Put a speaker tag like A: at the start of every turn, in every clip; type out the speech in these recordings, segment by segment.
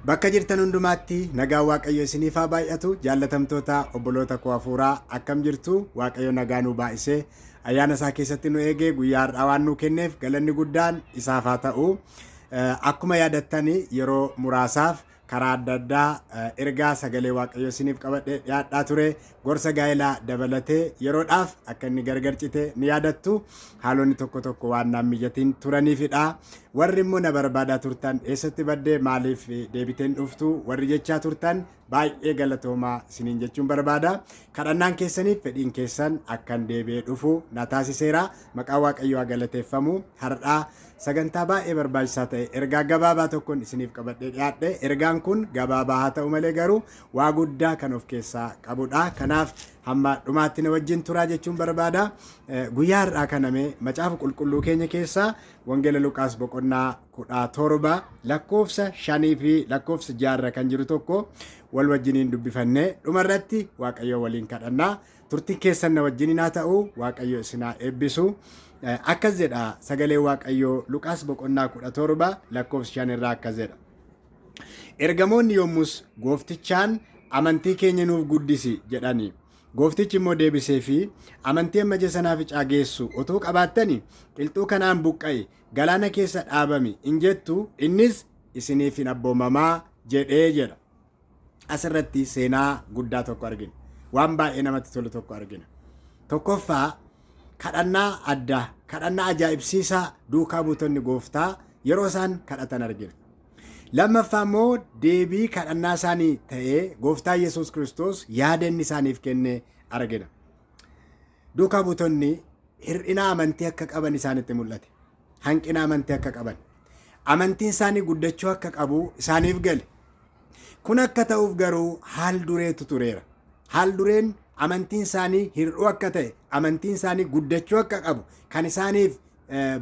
A: Bakka jirtan hundumaatti nagaan Waaqayyo isiniif haa baay'atu. Jaallatamtoota obboloota koo hafuuraa, akkam jirtu? Waaqayyo nagaa nu baay'isee ayyaana isaa keessatti nu eegee guyyaa har'aa waan nu kenneef galanni guddaan isaaf haa ta'u. Akkuma yaadattani, yeroo muraasaaf karaa adda addaa ergaa sagalee Waaqayyo isiniif qabadhee dhiyaadhaa ture. Gorsa gaa'elaa dabalatee yeroodhaaf akka inni gargar cite ni yaadattu. Haalonni tokko tokko waan naan mijatiin turaniifidha. Warri immoo na barbaadaa turtan, eessatti baddee, maaliif deebiteen dhuftu warri jechaa turtan, baay'ee galatoomaa isiniin jechuun barbaada. Kadhannaan keessaniif fedhiin keessan akkan deebi'ee dhufu na taasiseera. Maqaan Waaqayyoo haa galateeffamu. Har'aa sagantaa baay'ee barbaachisaa ta'e ergaa gabaabaa tokkoon isiniif qabadhee dhiyaadhe. Ergaan kun gabaabaa haa ta'u malee garuu waa guddaa kan of keessaa qabudha. Kanaaf hamma dhumaatti na wajjin turaa jechuun barbaada. Guyyaa har'aa kaname Macaafa Qulqulluu keenya keessaa Wangeela Luqaas boqonnaa 17 lakkoofsa 5 fi lakkoofsa 6 kan jiru tokko wal wajjiniin dubbifannee dhumarratti Waaqayyo waliin kadhannaa. Turtiin keessan na wajjiniin haa ta'u. Waaqayyo isin haa eebbisu. Akkas jedha sagalee Waaqayyoo, Luqaas boqonnaa 17 lakkoofsa 5 irraa akkas jedha. Ergamoonni yommus Gooftichaan, "Amantii keenya nuuf guddisi" jedhani. Gooftichi immoo deebisee fi, "Amantii amma ija sanaaficaa geessu utuu qabaattani, qilxuu kanaan, 'Buqqa'i, galaana keessa dhaabami' in jettu, innis isiniif hin abboomamaa" jedhee jedha. Asirratti seenaa guddaa tokko argina. Waan baay'ee namatti tolu tokko argina. Tokkoffaa, kadhannaa addaa, kadhannaa ajaa'ibsiisaa duukaa buutonni Gooftaa yeroo isaan kadhatan argina. Lammaffaa immoo deebii kadhannaa isaanii ta'ee Gooftaa Yesuus Kiristoos yaada inni isaaniif kenne argina. Duukaa buutonni hir'ina amantii akka qaban isaanitti mul'ate. Hanqina amantii akka qaban. Amantiin isaanii guddachuu akka qabu isaaniif gale. Kun akka ta'uuf garuu haal dureetu tureera. Haal dureen amantiin isaanii hir'uu akka ta'e, amantiin isaanii guddachuu akka qabu kan isaaniif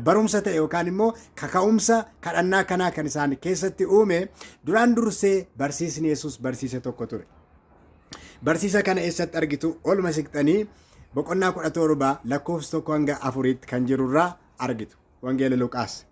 A: barumsa ta'e yookaan immoo kaka'umsa kadhannaa kanaa kan isaan keessatti uume, duraan dursee barsiisni Yesuus barsiise tokko ture. Barsiisa kana eessatti argitu? Olma siqxanii boqonnaa 17 lakkoofsa 1 hanga 4tti kan jirurraa argitu. Wangeela Luqaas.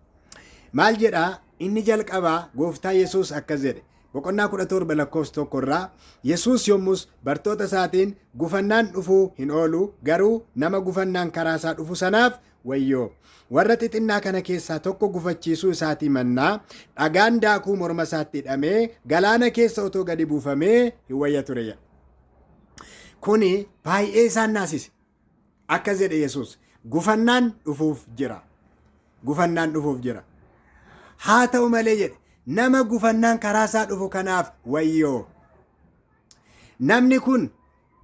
A: Maal jedhaa? Inni jalqabaa Gooftaa Yesuus akkas jedhe. Boqonnaa 17 lakkoofsa 1 irraa, Yesuus yommus bartoota isaatiin, "Gufannaan dhufuu hin oolu, garuu nama gufannaan karaa isaa dhufu sanaaf wayyoo! Warra xixinnaa kana keessaa tokko gufachiisuu isaatii mannaa dhagaan daakuu morma isaatti hidhamee galaana keessa otoo gadi buufamee hin wayya ture" jedha. Kuni baay'ee isaan naasise. Akkas jedhe Yesuus, gufannaan dhufuuf jira. Gufannaan dhufuuf jira. Haa ta'u malee jedhe, nama gufannaan karaa isaa dhufu kanaaf wayyoo. Namni kun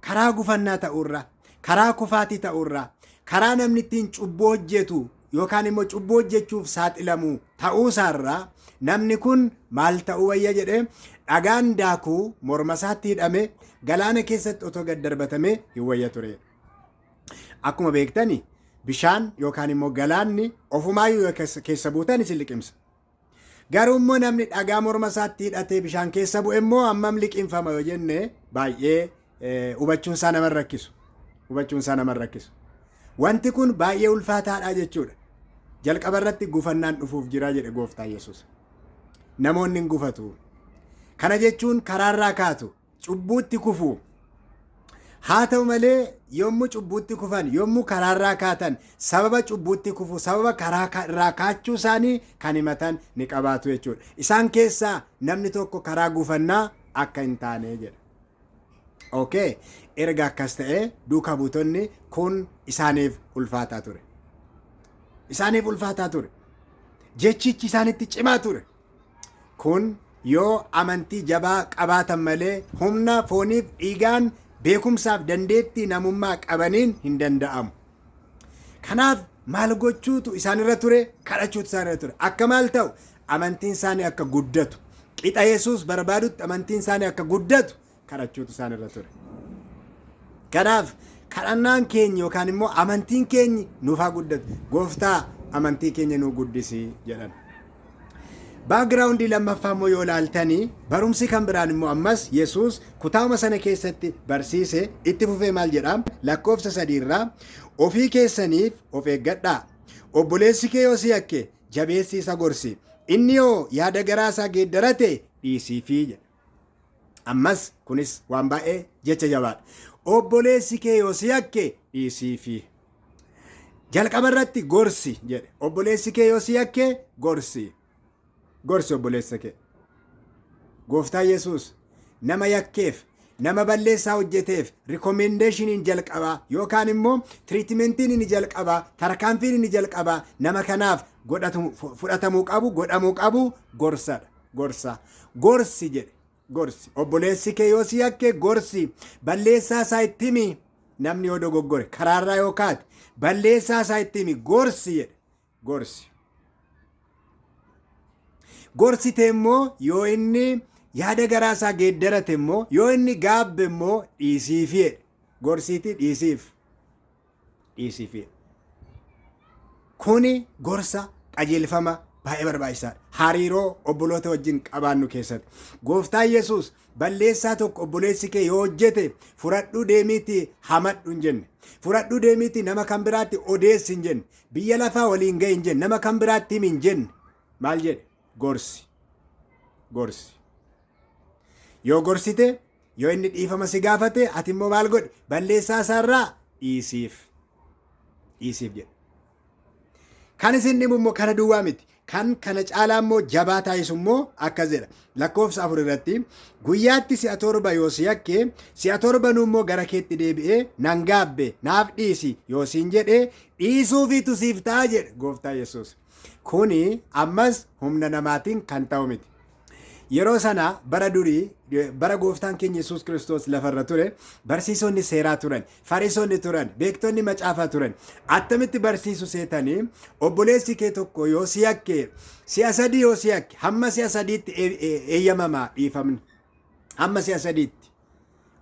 A: karaa gufannaa ta'urra, karaa kufaatii ta'urra, karaa namni ittiin cubbuu hojjetu yookaan immoo cubbuu hojjechuuf saaxilamu ta'uusaarra namni kun maal ta'uu wayya jedhe? Dhagaan daakuu morma isaatti hidhame galaana keessatti otoo gad darbatamee hin wayya ture. Akkuma beektani, bishaan yookaan immoo galaanni ofumaayyuu yoo keessa buutan isin liqimsa. Garuu immoo namni dhagaa morma isaatti hidhatee bishaan keessa bu'e immoo hammam liqimfama yoo jenne, baay'ee hubachuun isaa nama rakkisu. Hubachuun isaa nama rakkisu. Wanti kun baay'ee ulfaataadha jechuudha. Jalqaba irratti gufannaan dhufuuf jira jedhe Gooftaa Yesuus. Namoonni hin gufatu. Kana jechuun karaarraa kaatu, cubbuutti kufu. Haa ta'u malee yommuu cubbuutti kufan, yommuu karaarraa kaatan, sababa cubbuutti kufu, sababa karaa irraa kaachuu isaanii kan himatan ni qabaatu jechuudha. Isaan keessaa namni tokko karaa gufannaa akka hin taane jedha. Okay, erga akkas ta'e duukaa buutonni kun isaaniif ulfaataa ture. Isaaniif ulfaataa ture. Jechichi isaanitti cimaa ture. Kun yoo amantii jabaa qabaatan malee humna fooniif dhiigaan, beekumsaaf dandeettii namummaa qabaniin hin danda'amu. Kanaaf maal gochuutu isaanirra ture? Kadhachuutu isaanirra ture. Akka maal ta'u? Amantiin isaanii akka guddatu. Qixa Yesuus barbaadutti amantiin isaanii akka guddatu kadhachuutu isaanirra ture. Kanaaf kadhannaan keenya yookaan immoo amantiin keenyi nuuf haa guddatu. "Gooftaa, amantii keenya nuu guddisi" jedhan. Background lammaffaa immoo yoo ilaaltanii, barumsi kan biraan immoo ammas Yesuus kutaama sana keessatti barsiise itti fufee maal jedha? Lakkoofsa 3 irraa, "Ofii keessaniif of eeggadhaa. Obboleessi kee yoo si yakke, jabeessi isa gorsi. Inni yoo yaada garaa isaa geeddarate dhiisiifii jedhe. Ammas kunis waan baay'ee jecha jabaadha. Obboleessi kee yoo si yakke dhiisiifii. Jalqaba irratti gorsi jedhe. Obboleessi kee yoo si yakke gorsi. Gorsi obboleessa kee. Gooftaa Yesuus nama yakkeef, nama balleessaa hojjeteef recommendationiin jalqabaa yookaan immoo treatmentiin inni jalqabaa, tarkaanfiin inni jalqabaa nama kanaaf fudhatamuu qabu, godhamuu qabu gorsadha. Gorsa. Gorsi jedhe. Gorsi. Obboleessi kee yoo si yakke gorsi. Balleessaa isaa itti himi. Namni yoo dogoggore karaarraa yoo kaate balleessaa isaa itti himi, gorsi jedhe. Gorsi. Gorsite immoo yoo inni yaada garaa isaa geeddarate immoo, yoo inni gaabbe immoo dhiisiifi jedhe. Gorsiitii dhiisiif. Dhiisiifi. Kuni gorsa qajeelfama baay'ee barbaachisaadha. Hariiroo obboloota wajjin qabaannu keessatti. Gooftaan Yesuus balleessaa tokko obboleessi kee yoo hojjete fudhadhuu deemiitii hamadhu hin jenne. Fudhadhuu deemiitii nama kan biraatti odeessi hin jenne. Biyya lafaa waliin gahi hin jenne. Nama kan biraatti himi hin jenne. Maal jedhe? Gorsi. Gorsi. Yoo gorsite, yoo inni dhiifama si gaafate, ati immoo maal godhi? Balleessaa isaarraa dhiisiif. Dhiisiif jedhe. Kan isin dhibu immoo kana duwwaa miti. Kan kana caalaa immoo jabaa taasisu immoo akkas jedha. Lakkoofsa 4 irratti, guyyaatti si'a 7 yoo si yakke, si'a torbanuu immoo gara keetti deebi'ee nan gaabbe, naaf dhiisi yoo siin jedhe, dhiisuufiitu siif ta'a jedhe Gooftaa Yesuus. Kuni ammas humna namaatiin kan ta'u miti. Yeroo sana bara durii, bara Gooftaan keenya Yesuus Kiristoos lafarra ture, barsiisonni seeraa turan, fariisonni turan, beektonni macaafaa turan. Attamitti barsiisu seetanii? Obboleessi kee tokko yoo si yakke, si'a 3 yoo si yakke, hamma si'a sadiitti eeyyamamaa dhiifamni. Hamma si'a sadiitti.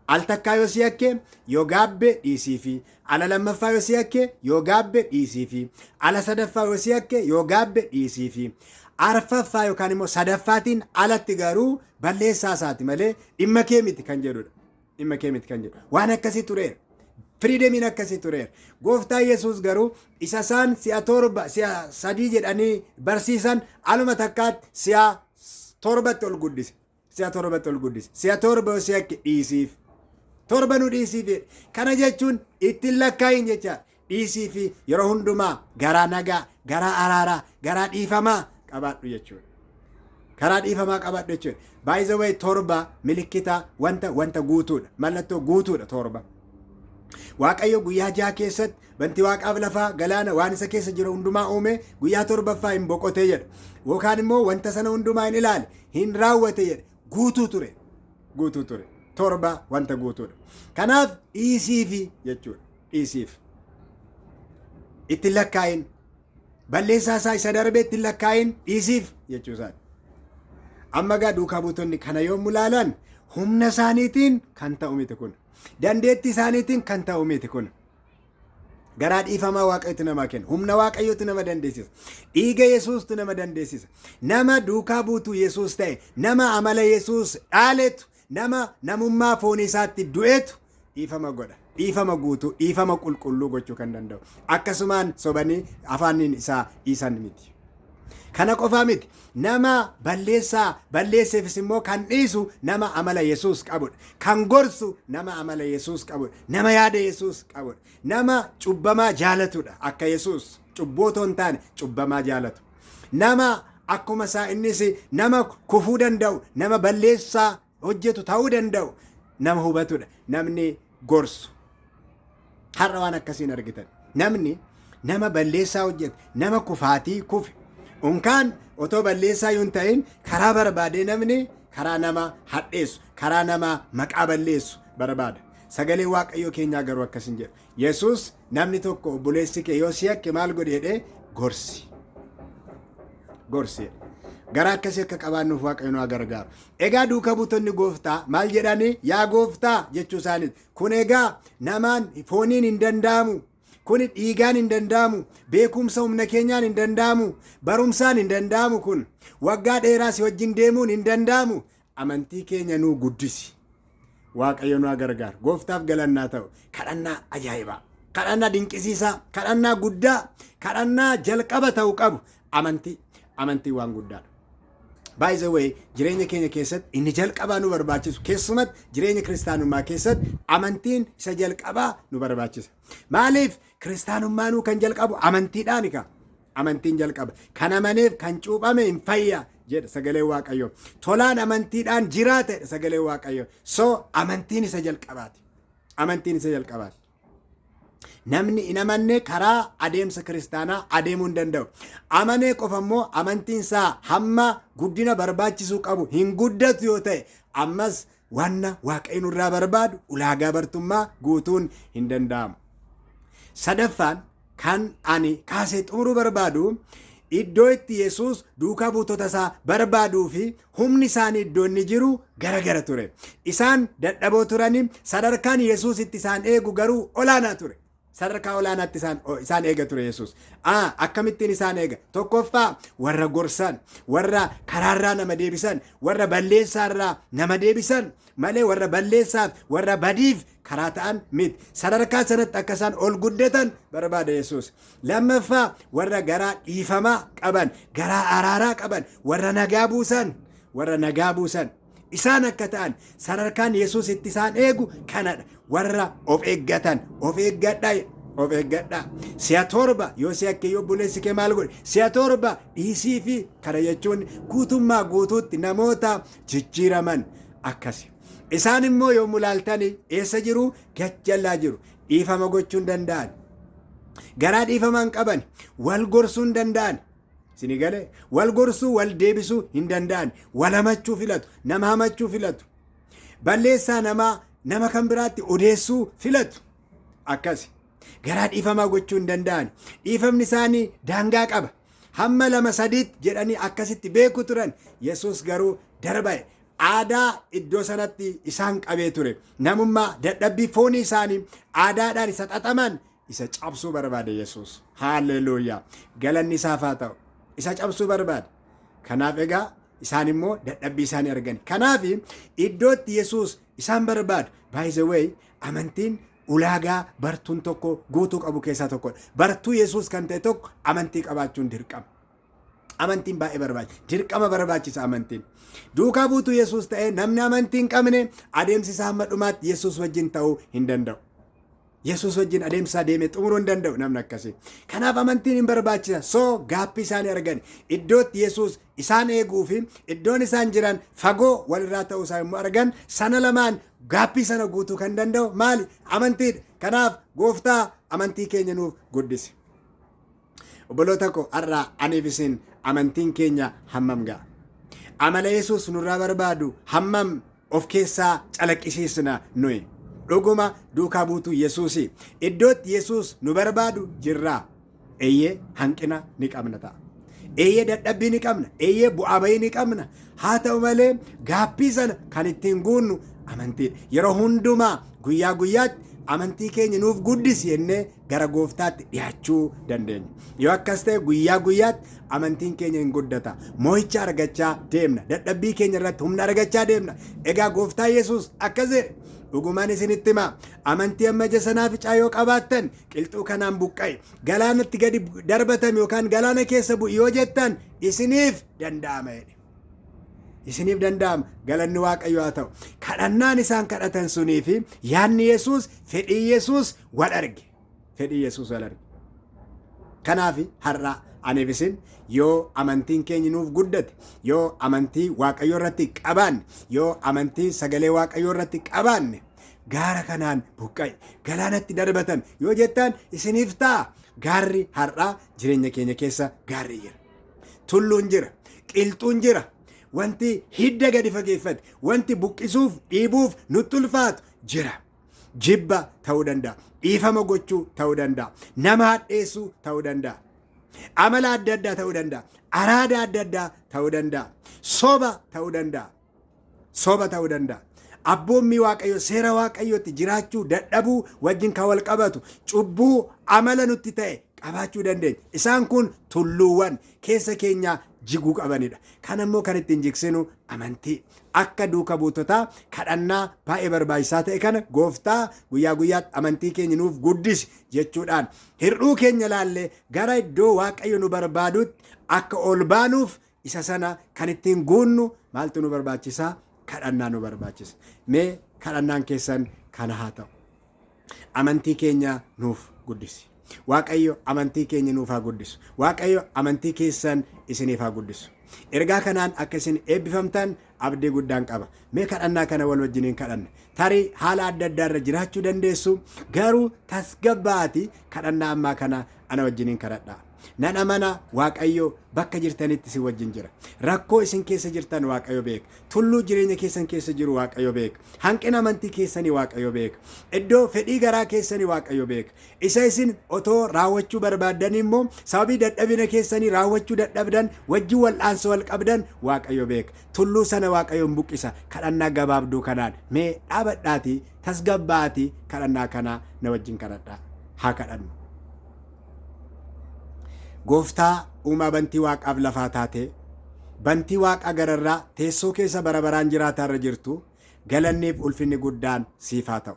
A: Al takkaa yoo si yakke, yoo gaabbe dhiisiifi. Ala lammaffaa yoo si yakke, yoo gaabbe dhiisiifi. Ala sadaffaa yoo si yakke, yoo gaabbe dhiisiifi. Arfaffaa yookaan immoo sadaffaatiin alatti garuu balleessaa isaati malee dhimma kee miti kan jedhudha. Dhimma kee miti kan jedhu. Waan akkasii tureera. Freedomiin akkasii tureera. Gooftaa Yesuus garuu isa isaan si'a 7, si'a 3 jedhanii barsiisan aluma takkaatti si'a torbatti ol guddise. Si'a torbatti ol guddise. Si'a 7 yoo si yakke dhiisiif. Torba nu dhiisiif jedhe. Kana jechuun ittiin lakkaa'iin jecha dhiisiifi, yeroo hundumaa garaa nagaa, garaa araaraa, garaa dhiifamaa qabaadhu jechuudha. Karaa dhiifamaa qabaadhu jechuudha. By the way, 7 milikkita wanta guutuudha. Mallattoo guutuudha 7. Waaqayyo guyyaa 6 keessatti bantii waaqaaf lafaa, galaana, waan isa keessa jiru hundumaa uume, guyyaa torbaffaa hin boqote jedha. Yookaan immoo wanta sana hundumaa hin ilaale, hin raawwate jedha. Guutuu ture. Guutuu ture. 7 wanta guutuudha. Kanaaf dhiisiifi jechuudha. Dhiisiif. Itti lakkaa'in. Balleessaa isaa isa darbe itti lakkaa'in, dhiisiif jechuu isaati. Amma gaa duukaa buutonni kana yommuu ilaalan humna isaaniitiin kan ta'u miti kun. Dandeettii isaaniitiin kan ta'u miti kun. Garaa dhiifamaa Waaqayyotu namaa kenna. Humna Waaqayyotu nama dandeessisa. Dhiiga Yesuustu nama dandeessisa. Nama duukaa buutuu Yesuus ta'e, nama amala Yesuus dhaaletu, nama namummaa foon isaatti du'etu dhiifama godha. Dhiifama guutuu, dhiifama qulqulluu gochuu kan danda'u. Akkasumaan sobanii afaaniin isaa dhiisan miti. Kana qofaa miti. Nama balleessaa balleesseefis immoo kan dhiisu nama amala Yesuus qabudha. Kan gorsu nama amala Yesuus qabudha. Nama yaada Yesuus qabudha. Nama cubbamaa jaalatudha. Akka Yesuus cubbuu otoo hin taane cubbamaa jaalatu. Nama akkuma isaa innis nama kufuu danda'u, nama balleessaa hojjetu ta'uu danda'u, nama hubatudha. Namni gorsu. Har'a waan akkasiin argitan. Namni nama balleessaa hojjete, nama kufaatii kufe. Unkaan otoo balleessaa yoo hin ta'in karaa barbaadee namni karaa nama hadheessu, karaa nama maqaa balleessu barbaada. Sagalee Waaqayyoo keenyaa garuu akkas hin jedhu. Yesuus namni tokko obboleessi kee yoo si yakke maal godhi jedhee? Gorsi. Gorsi jedhe. Garaa akkasii akka qabaannuuf Waaqayyo nu haa gargaaru. Egaa duuka buutonni Gooftaa maal jedhanii? Yaa Gooftaa jechuu isaaniiti. Kun egaa namaan fooniin hin danda'amu. Kuni dhiigaan hin danda'amu. Beekumsa humna keenyaan hin danda'amu. Barumsaan hin danda'amu kun. Waggaa dheeraa si wajjin deemuun hin danda'amu. Amantii keenya nuu guddisi. Waaqayyo nu haa gargaaru. Gooftaaf galannaa ta'u. Kadhannaa ajaa'ibaa. Kadhannaa dinqisiisaa. Kadhannaa guddaa. Kadhannaa jalqaba ta'u qabu. Amantii. Amantii waan guddaadha. By the way, jireenya keenya keessatti inni jalqabaa nu barbaachisu, keessumatti jireenya kiristaanummaa keessatti, amantiin isa jalqabaa nu barbaachisa. Maaliif? Kiristaanummaanuu kan jalqabu amantiidhaani ka. Amantiin jalqaba. Kan amaneef kan cuuphame hin fayya jedha sagalee Waaqayyo. Tolaan amantiidhaan jiraata jedha sagalee Waaqayyo. So amantiin isa jalqabaati. Amantiin isa jalqabaati. Namni hin amanne karaa adeemsa kiristaanaa adeemuu hin danda'u. Amanee qofa immoo amantiin isaa hamma guddina barbaachisuu qabu hin guddatu yoo ta'e, ammas wanna Waaqayyo nurraa barbaadu, ulaagaa bartummaa guutuun hin danda'amu. Sadaffaan kan ani kaasee xumuruu barbaadu, iddoo itti Yesuus duukaa buutota isaa barbaaduu fi humni isaanii iddoo inni jiru garagara ture. Isaan dadhaboo turani, sadarkaan Yesuus itti isaan eegu garuu olaanaa ture. Sadarkaa olaanaatti isaan eega ture Yesuus. Akkamittiin isaan eega? Tokkoffaa, warra gorsan, warra karaarraa nama deebisan, warra balleessaarraa nama deebisan malee warra balleessaaf, warra badiif karaa ta'an miti. Sadarkaa sanatti akka isaan ol guddatan barbaada Yesuus. Lammaffaa, warra garaa dhiifamaa qaban, garaa araaraa qaban, warra nagaa buusan, warra nagaa buusan. Isaan akka ta'an sadarkaan Yesuus itti isaan eegu kanadha. Warra of eeggatan, of eeggadha, of eeggadha. Si'a 7 yoo si akka obboleessi kee maal godhe, si'a 7 dhiisii fi kana jechuun guutummaa guutuutti namoota jijjiiraman akkasi. Isaan immoo yommuu ilaaltani eessa jiru? Gajjallaa jiru. Dhiifama gochuu hin danda'an. Garaa dhiifamaa hin qaban. Wal gorsuu hin danda'an. Sini galee? Wal gorsuu, wal deebisuu hin danda'an. Wal hamachuu filatu. Nama hamachuu filatu. Balleessaa namaa nama kan biraatti odeessuu filatu. Akkasi. Garaa dhiifamaa gochuu hin danda'an. Dhiifamni isaanii daangaa qaba. Hamma lama sadiitti jedhanii akkasitti beeku turan. Yesuus garuu darba'e. Aadaa iddoo sanatti isaan qabee ture. Namummaa dadhabbii foonii isaanii aadaadhaan isa xaxaman isa cabsuu barbaade Yesuus. Haalleluuyaa. Galanni isaaf haa ta'u. Isa cabsuu barbaade. Kanaaf egaa isaan immoo dadhabbii isaanii argan. Kanaaf iddootti Yesuus isaan barbaadu. By the way, amantiin ulaagaa bartuun tokko guutuu qabu keessaa tokkodha. Bartuu Yesuus kan ta'e tokko amantii qabaachuun dirqama. Amantiin baay'ee barbaachisa. Dirqama barbaachisa amantiin. Duukaa buutuu Yesuus ta'ee namni amantii hin qabne adeemsi isaa hamma dhumaatti Yesuus wajjin ta'uu hin danda'u. Yesuus wajjin adeemsa isaa deemee xumuruu hin danda'u namni akkasii. Kanaaf amantiin hin barbaachisa. So gaaffii isaanii argan. Iddootti Yesuus isaan eeguu fi iddoon isaan jiran fagoo walirraa ta'uu isaa yommuu argan, sana lamaan gaaffii sana guutuu kan danda'u maali? Amantiidha. Kanaaf Gooftaa, amantii keenya nuuf guddisi. Obboloota koo, har'a aniif isin amantiin keenya hammam ga'a? Amala Yesuus nurraa barbaadu hammam of keessaa calaqqisiisna nuyi? Dhuguma duukaa buutuu Yesuusi? Iddootti Yesuus nu barbaadu jirraa? Eeyyee, hanqina ni qabna ta'a. Eeyyee, dadhabbii ni qabna. Eeyyee, bu'aa bayii ni qabna. Haa ta'u malee gaaffii sana kan ittiin guunnu amantiidha. Yeroo hundumaa, guyyaa guyyaatti amantii keenya nuuf guddisi jennee gara Gooftaatti dhiyaachuu dandeenya. Yoo akkas ta'e guyyaa guyyaatti amantiin keenya hin guddata. Mo'icha argachaa deemna. Dadhabbii keenya irratti humna argachaa deemna. Egaa Gooftaa Yesuus akkas jedhe: "Dhugumaan isinitti himaa, amantii amma ija sanaaficaa yoo qabaattan, qilxuu kanaan buqqa'e, galaanatti gadi darbatame yookaan galaana keessa bu'i yoo jettan, isiniif danda'ama" jedhe. Isiniif danda'ama. Galanni Waaqayyo haa ta'u. Kadhannaan isaan kadhatan sunii fi yaadni Yesuus, fedhii Yesuus wal arge. Fedhii Yesuus wal arge. Kanaaf har'a aniif isin yoo amantiin keenya nuuf guddate, yoo amantii Waaqayyoo irratti qabaanne, yoo amantii sagalee Waaqayyoo irratti qabaanne, gaara kanaan buqqa'e, galaanatti darbatame yoo jettan isiniif ta'a. Gaarri har'aa jireenya keenya keessa gaarri jira. Tulluun jira. Qilxuun jira. Wanti hidda gadi fageeffate, wanti buqqisuuf, dhiibuuf nutti ulfaatu jira. Jibba ta'uu danda'a. Dhiifama gochuu ta'uu danda'a. Nama hadheessuu ta'uu danda'a. Amala adda addaa ta'uu danda'a. Araada adda addaa ta'uu danda'a. Soba ta'uu danda'a. Soba ta'uu danda'a. Abboommii Waaqayyo, seera Waaqayyootti jiraachuu dadhabuu wajjin kan wal qabatu cubbuu amala nutti ta'e qabaachuu dandeenya. Isaan kun tulluuwwan keessa keenyaa jiguu qabanidha. Kan ammoo kan ittiin jigsinu amantii. Akka duuka buutotaa kadhannaa baay'ee barbaachisaa ta'e kana, Gooftaa, guyyaa guyyaatti amantii keenya nuuf guddisi jechuudhaan, hir'uu keenya ilaallee gara iddoo Waaqayyo nu barbaadutti akka ol baanuuf Isa sana kan ittiin guunnu maaltu nu barbaachisa? Kadhannaa nu barbaachisa. Mee kadhannaan keessan kana haa ta'u. Amantii keenya nuuf guddisi. Waaqayyo amantii keenya nuuf haa guddisu. Waaqayyo amantii keessan isiniif haa guddisu. Ergaa kanaan akka isin eebbifamtan abdii guddaan qaba. Mee kadhannaa kana wal wajjiniin kadhanna. Tarii haala adda addaa irra jiraachuu dandeessu, garuu tasgabbaa'aati kadhannaa ammaa kana ana wajjiniin kadhadhaa. Nan amana, Waaqayyo bakka jirtanitti isin wajjin jira. Rakkoo isin keessa jirtan Waaqayyo beeka. Tulluu jireenya keessan keessa jiru Waaqayyo beeka. Hanqina amantii keessanii Waaqayyo beeka. Iddoo fedhii garaa keessanii Waaqayyo beeka. Isa isin otoo raawwachuu barbaaddanii immoo sababii dadhabina keessanii raawwachuu dadhabdan wajjin wal'aansoo wal qabdan Waaqayyo beeka. Tulluu sana Waaqayyo hin buqqisa. Kadhannaa gabaabduu kanaan mee dhaabadhaatii tasgabbaa'aatii kadhannaa kana na wajjin kadhadhaa. Haa kadhannu. Gooftaa uumaa bantii waaqaaf lafaa taatee, bantii waaqaa gararraa teessoo keessa bara baraan jiraataa irra jirtu, galanniif ulfinni guddaan siif haa ta'u.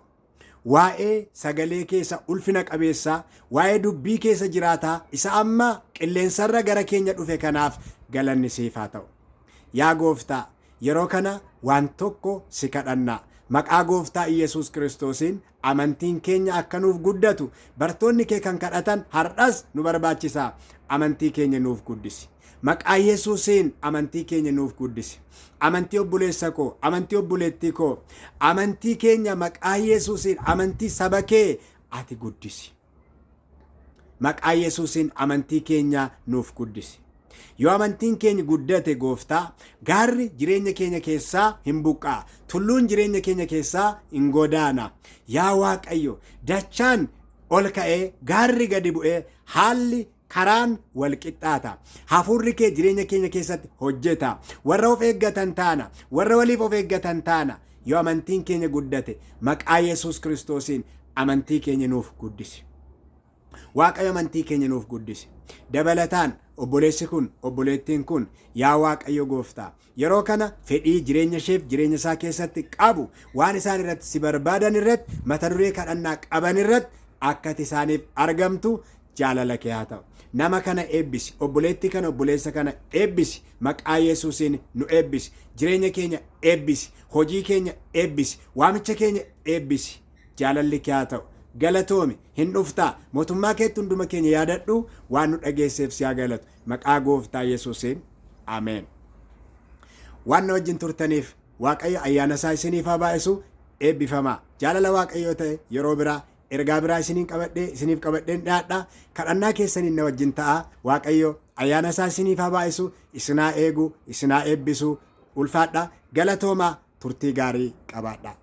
A: Waa'ee sagalee keessa ulfina qabeessaa, waa'ee dubbii keessa jiraataa isa amma qilleensarra gara keenya dhufe kanaaf galanni siif haa ta'u. Yaa Gooftaa, yeroo kana waan tokko si kadhanna. Maqaa Gooftaa Iyyasuus Kiristoosiin amantiin keenya akka nuuf guddatu bartoonni kee kan kadhatan har'as nu barbaachisa. Amantii keenya nuuf guddisi. Maqaa Yesuusiin amantii keenya nuuf guddisi. Amantii obboleessa koo, amantii obboleettii koo, amantii keenya maqaa Yesuusiin amantii saba kee ati guddisi. Maqaa Yesuusiin amantii keenya nuuf guddisi. Yoo amantiin keenya guddate Gooftaa, gaarri jireenya keenya keessaa hin buqqa'a. Tulluun jireenya keenya keessaa hin godaana. Yaa Waaqayyo, dachaan ol ka'ee gaarri gadi bu'ee haalli karaan wal qixxaata. Hafuurri kee jireenya keenya keessatti hojjeta. Warra of eeggatan taana. Warra waliif of eeggatan taana. Yoo amantiin keenya guddate, maqaa Yesuus Kiristoosiin amantii keenya nuuf guddisi. Waaqayyo amantii keenya nuuf guddisi. Dabalataan obboleessi kun, obboleettiin kun, yaa Waaqayyo Gooftaa, yeroo kana fedhii jireenya isheef jireenya isaa keessatti qabu, waan isaan irratti si barbaadan irratti, mata duree kadhannaa qaban irratti akka ati isaaniif argamtu jaalala kee haa ta'u. Nama kana eebbisi, obboleettii kana, obboleessa kana eebbisi, maqaa Yesuusiin nu eebbisi, jireenya keenya eebbisi, hojii keenya eebbisi, waamicha keenya eebbisi. Jaalalli kee haa ta'u. Galatoomi, hin dhuftaa. Mootummaa keetti hunduma keenya yaadadhu, waan nu dhageesseef si haa galatu. Maqaa Gooftaa Yesuusiin. Ameen. Waan na wajjin turtaniif Waaqayyo ayyaana isaa isiniif haa baay'isu. Eebbifamaa. Jaalala Waaqayyoo ta'e yeroo biraa ergaa biraa isiniin qabadhee isiniif qabadheen dhiyaadha. Kadhannaa keessaniin na wajjin ta'a. Waaqayyo ayyaana isaa isiniif haa baay'isu, isin haa eegu, isin haa eebbisu. Ulfaadha. Galatoomaa, turtii gaarii qabaadha.